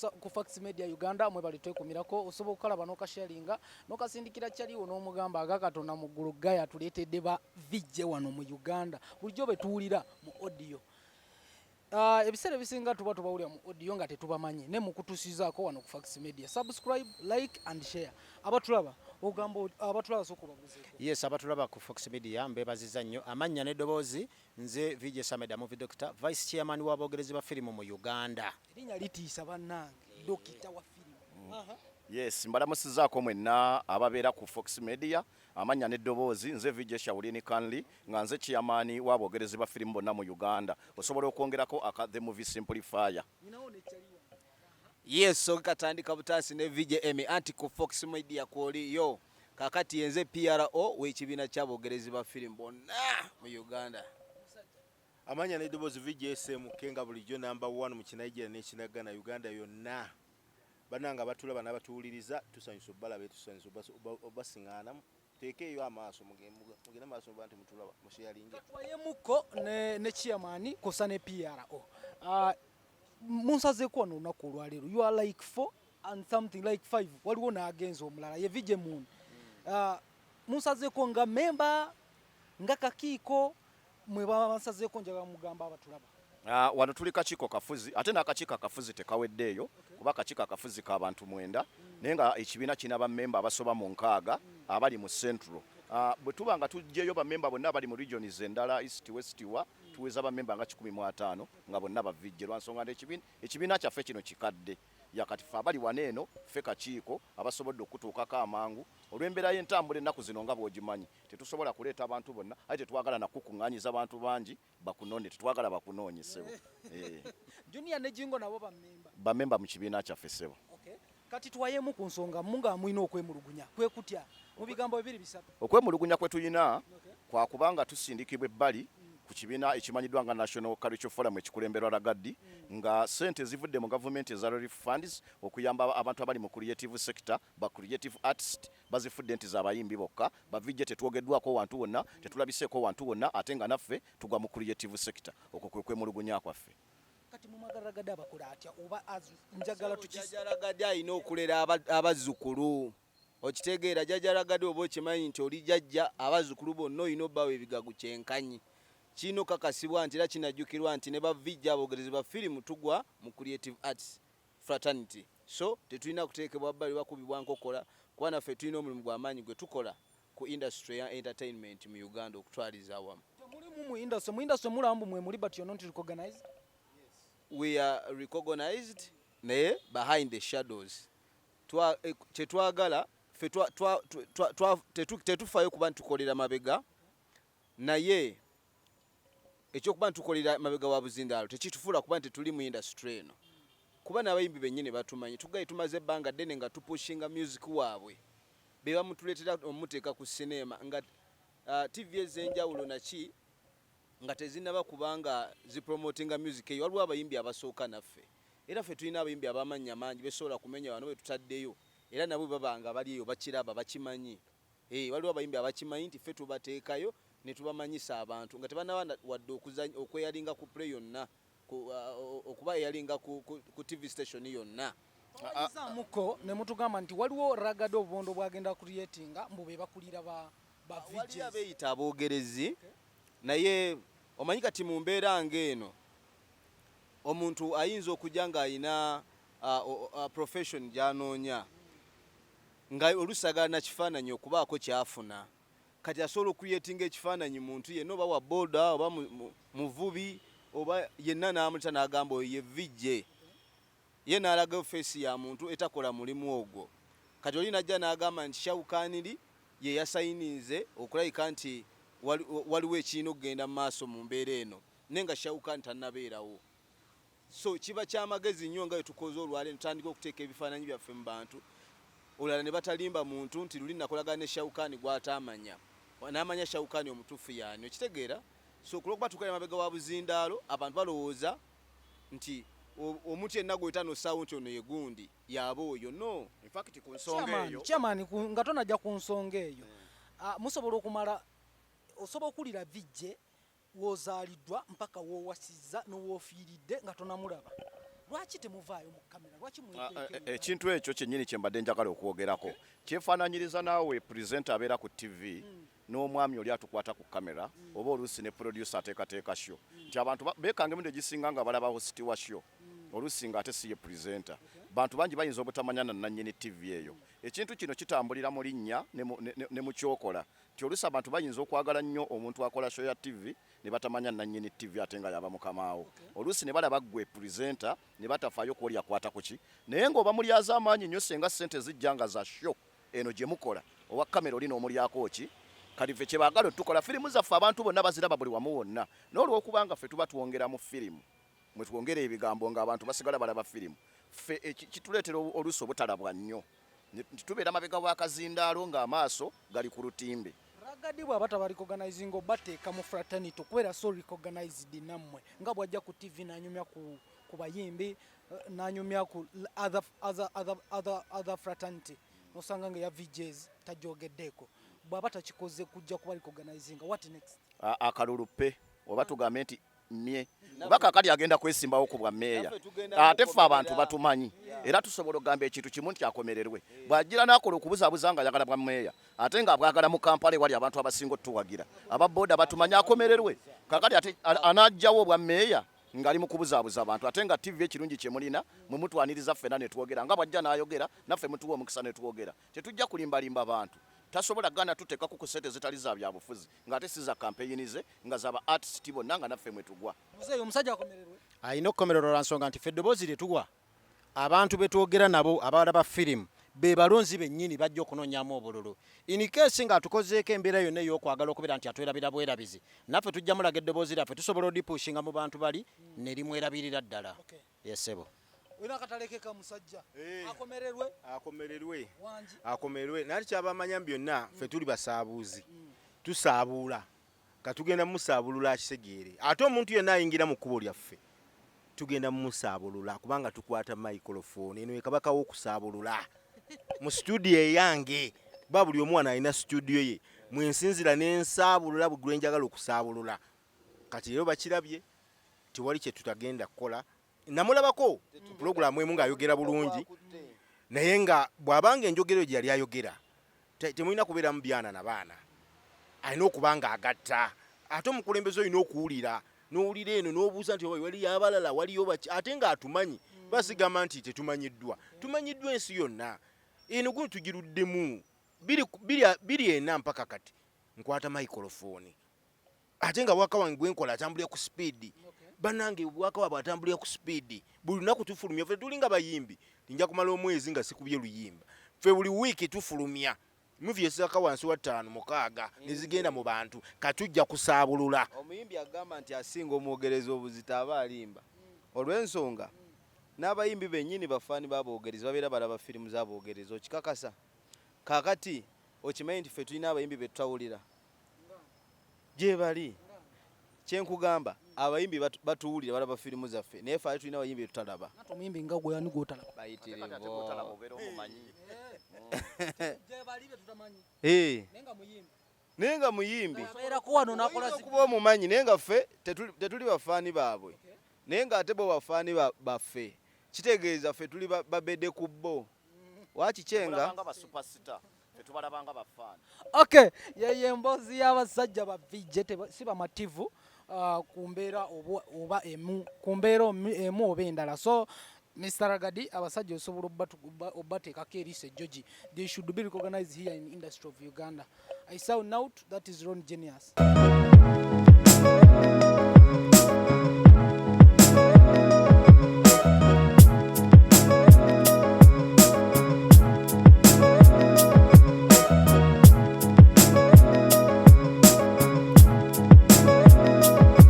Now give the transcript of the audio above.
ku Fax Media Uganda. Mwebale twekumirako. Osobola okukalaba n'okasharinga n'okasindikira kyaliwo n'omugamba aga Katonda mu ggulu gaya tuleetedde ba VJ wano mu Uganda. Bulijjo be tuwulira mu audio. Ebiseera ebisinga tuba tubawulira mu audio nga tetubamanyi, ne mukutusizaako wano ku Fax Media. Subscribe, like and share. Abatulaba ogamba, abatulaba sooka obabuzeeko. Yes, abatulaba ku Fox Media, mbebaziza nnyo. Amannya n'eddoboozi, nze VJ Sameda, movie doctor, vice chairman w'abogerezi ba firimu mu Uganda. Erinnya litiisa bannange, dokita wa firimu. Aha. Yes, mbalamusizaako mwenna ababeera ku Fox Media. Amannya n'eddoboozi, nze VJ Shaulini Kanli, nga nze chairman w'abogerezi ba firimu bonna mu Uganda. Osobola okwongerako aka The Movie Simplifier. Nyinawo nekyaliwo. Yes, so katandika butasi ne VJ Emmy anti ku Fox Media kwoli yo. Kakati yenze PRO w'ekibiina ky'abogerezi ba firimu bonna mu Uganda. Amanya n'eddoboozi, VJSMK, nga bulijjo number 1 mu Kinigeria n'Ekinagana Uganda yonna. Bannange abatulaba n'abatuwuliriza, tusanyusa obbalaba, tusanyusa obasiŋŋaana. Teekeeyo amaaso, mugende maaso muba nti mutulaba, musharinge. Twayemuko ne chairman kosa ne PRO. Munsazeeko wano olunaku olwaleero, you are like four and something like five. Waliwo n'agenza omulala ye VJ Moon. Munsazeeko nga memba, nga kakiiko mwe baba bansazeeko, njagala mugamba abatulaba. Wano tuli kakiiko kafuzi, ate n'akakiiko akafuzi tekaweddeeyo, kuba akakiiko akafuzi k'abantu 9, naye nga ekibiina kirina bammemba abasoba mu 60 abali mu Central. Bwe tuba nga tuggyeyo bammemba bonna abali mu regions endala, east, west, wa tuweza bammemba nga 150 nga bonna ba VJ, lwa nsonga nti ekibiina kyaffe kino kikadde. Yakati ffe abali wano eno, ffe kakiiko abasobodde okutuukako amangu olw'embeera y'entambula ennaku zino nga bw'ogimanyi. Tetusobola kuleeta abantu bonna, aye tetwagala nakukuŋŋaanyiza bantu bangi bakunone, tetwagala bakunoonye, ssebo. Junior ne Jingo nabo bammemba? Bamemba mu kibiina kyaffe, ssebo. Okay. Kati twayemu ku nsonga mu nga mulina okwemulugunya kwe kutya mu bigambo bibiri bisatu. Okwemulugunya kwe tulina kwa kubanga tusindikibwa ebbali ku kibiina ekimanyiddwa nga National Cultural Forum ekikulemberwa Ragga Dee, nga sente ezivudde mu gavumenti eza relief funds okuyamba abantu abali mu creative sector, ba creative artist, bazifudde nti z'abayimbi bokka. Ba VJ tetwogeddwako wantu wonna, tetulabiseeko wantu wonna, ate nga naffe tugwa mu creative sector. Okwo kwe kwemulugunya kwaffe. Kati mumagala Ragga Dee abakola atya oba njagala tukisi? Jjajja Ragga Dee alina okulera abazzukulu, okitegeera? Jjajja Ragga Dee, oba okimanyi nti oli jjajja, abazzukulu bonna olina obbawa ebigagu kyenkanyi. Kirina okukakasibwa nti era kinajjukirwa nti ne ba VJ, abogerezi ba firimu, tugwa mu creative arts fraternity, so tetulina kuteekebwa bbali bakubibwa nkokola, kuba naffe tulina omulimu gw'amaanyi gwe tukola ku industry ya entertainment mu Uganda okutwaliza awamu. Mulimu mu industry mulambu mwe muli, but you're not recognized. We are recognized, naye behind the shadows. Kyetwagala ffe tetufaayo kuba ntukolera mabega, naye ekyokuba ntukolera mabega wa buzindaalo tekitufuula kuba nti tuli mu industry eno, kuba n'abayimbi bennyini batumanyi. Tugaye tumaze ebbanga ddene nga tupushinga music waabwe, be bamutuleetera omuteeka ku sinema nga TV ez'enjawulo naki nga tezinaba kubanga zipromotinga music eyo. Waliwo abayimbi abasooka naffe, era ffe tulina abayimbi abamannya mangi besobola kumenya wano betutaddeyo, era nabo baba nga bali eyo bakiraba, bakimanyi. Waliwo abayimbi abakimanyi nti ffe tubateekayo ne tubamanyisa abantu nga tebanaba wadde okweyalinga ku play yonna, okuba eyalinga ku TV station yonna. Twawalizaamuko ne mutugamba nti waliwo Ragga Dee obubondo bwagenda creatinga, mbu be bakulira ba Waliyo VJs. abeeyita aboogerezi, naye omanyi kati mu mbeera ng'eno omuntu ayinza okujja ng'alina profession gy'anoonya, nga oluusi agala na kifaananyi okubaako kyafuna. Kati asobola okucreatinga ekifaananyi muntu yenna, oba wa boda, oba muvubi, oba yenna, n'amuleta n'agamba oyo ye VJ, ye n'alagayo face ya muntu etakola mulimu ogwo. Kati oli najja n'agamba nti Shawkaniri ye yasayininze okulabika nti waliwo ekirina okugenda mu maaso mu mbeera eno, naye nga Shawukani tannabeerawo. So kiba kyamagezi nnyo nga bwe tukoze olwaleero, tutandika okuteeka ebifaananyi byaffe mu bantu olala ne batalimba muntu nti luli nakolagana ne Shawukani gw'ataamanya, n'amanya Shawukani omutuufu yaani, okitegeera? So kulwokuba tukolera mabega wa buzindaalo, abantu balowooza nti omuntu yenna gweta nosaawo nti ono ye gundi yaaba oyo. No. In fact, ku nsonga Chairman, eyo chairman, nga tonajja ku nsonga eyo, musobola okumala, osobola okuwulira VJ w'ozaaliddwa mpaka w'owasizza n'owoofiiridde nga tonamulaba. Lwaki temuvaayo mu kamera? Lwaki mweteeke? Ekintu ekyo kyennyini kye mbadde njagala okwogerako kyefaananyiriza naawe presenter abeera ku TV n'omwami oli atukwata ku kamera oba oluusi ne producer ateekateeka show, nti abantu beekanga emirundi egisinga nga balaba host wa show, oluusi nga ate si ye presenter. Bantu bangi bayinza obutamanya na nannyini TV eyo. Ekintu kino kitambulira mu linnya ne mu kyokola, nti oluusi abantu bayinza okwagala nnyo omuntu akola show ya TV ne batamanya nannyini TV ate nga yaba mukamaawo. Oluusi ne balaba ggwe presenter ne batafaayo kwoli akwata ku ki, naye ng'oba mulyaza amaanyi nnyo senga ssente zijja nga za show eno gye mukola, owa kamera oli n'omulyako ki. Kati ffe kye baagala otukola, firimu zaffe abantu bonna baziraba buli wamu wonna, n'olwokubanga ffe tuba twongera mu firimu mwe twongera ebigambo ng'abantu basigala balaba firimu, ffe kituleetera oluusi obutalabwa nnyo nti tubeera mabega w'akazindaalo ng'amaaso gali ku lutimbe. Ragga Dee bw'aba tabarecognizinga obateeka mu fraternity okubeera so recognized nammwe, nga bw'ajja ku TV n'anyumya ku bayimbi, n'anyumya ku other fraternity, nosanga nga eya VJs tagyogeddeeko, bw'aba takikoze kujja kuba recognizinga, what next? Akalulu pe oba tugambe nti mye oba kakati agenda kwesimbawo ku bwa meeya, Naffe tugenda ate ffe abantu mukomerera. batumanyi era tusobola okugamba ekintu kimu nti akomererwe. Bw'agira n'akola okubuzaabuza nga ayagala bwa meeya ate nga bwagala mu Kampala ewali abantu abasinga otuwagira ababoda batumanyi, akomererwe. Kakati ate anajjawo obwa meeya ng'ali mu kubuzaabuza abantu, ate nga TV ekirungi kye mulina mwe mutwaniriza ffenna ne twogera, nga bw'ajja n'ayogera naffe mutuwa omukisa ne twogera. Tetujja kulimbalimba bantu. Tasobola gana tuteekako ku ssente zitali za byabufuzi ng'ate si za kampeyini ze, nga zaba artist bonna nga naffe mwe tugwa. Muzeeyi, omusajja akomererwe? Alina okukomererwa lwa nsonga nti ffe eddoboozi lye tuwa abantu be twogera nabo abalaba firimu be balonzi bennyini bajja okunoonyamu obululu. In case ng'atukozeeko embeera yonna ey'okwagala okubeera nti atwerabira bwerabizi, naffe tujja mulaga eddoboozi lyaffe tusobola odipushinga mu bantu bali ne limwerabirira ddala. Yes, ssebo. Olina akataleke ka musajja? Eh. Akomererwe? Akomererwe. Wangi. Akomererwe naye kyabamanya mu byonna, ffe tuli basaabuuzi, tusaabuula. Katugenda musaabulula akitegeere. Ate omuntu yenna ayingira mu kkubo lyaffe tugenda mumusaabulula, kubanga tukwata microphone eno ekabaka w'okusaabulula mu studio eyange, kuba buli omu wano alina studio ye mwensinzira n'ensaabulula buli gwe njagala okusaabulula. Kati leero bakirabye, tewali kye tutagenda kukola. Namulabako pulogulaamu emu ng'ayogera bulungi, naye nga bw'abanga enjogero gye yali ayogera temulina kubeeramu byana na baana, alina okuba nga agatta. Ate omukulembeze olina okuwulira n'owulira eno n'obuuza nti oba waliyo abalala, waliyo baki, ate ng'atumanyi. Basigamba nti tetumanyiddwa, tumanyiddwa ensi yonna. Eno guno tugiruddemu 2004 mpaka kati nkwata microphone, ate nga waka wange gwenkola atambulira ku speed. Bannange, waka waabwe atambulira ku speed. Buli lunaku tufulumya. Ffe tulinga bayimbi, nja kumala omwezi nga sikubye luyimba. Ffe buli wiiki tufulumya movie esaka wansi wa ttaano mukaaga nezigenda mu bantu. Katujja kusaabulula. Omuyimbi agamba nti asinga omwogereza obuzito aba alimba, olw'ensonga n'abayimbi bennyini bafaani b'abogerezi, babeera balaba firimu z'abogerezi. Okikakasa kaakati okimanyi nti ffe tulina abayimbi be tutawulira gye bali. Kyenkugamba, abayimbi batuwulira, balaba firimu zaffe, naye fe ate tulina abayimbi be tutalaba. Ate omuyimbi nga gwe ani gw'otalaba? Bayitirivu. Ate bw'otalaba obeera omumanyi. Gye bali be tutamanyi. Eh, naye nga muyimbi. Naye nga muyimbi. Abeerako wano n'akola Oyinza okuba omumanyi, naye nga ffe tetuli bafaani baabwe, naye ng'ate bo bafaani baffe. Kitegeeza ffe tuli babedde ku bo wakikyenga. Tulabanga ba superstar, ffe tubalabanga bafaani. Okay, yeyo emboozi y'abasajja ba VJ, si bamativu ku mbeera oba emu, ku mbeera emu oba endala. So Mr. Ragga Dee, abasajja osobola obateekako eriiso ejjogi. They should be recognized here in industry of Uganda. I sound out. That is Ron Genius.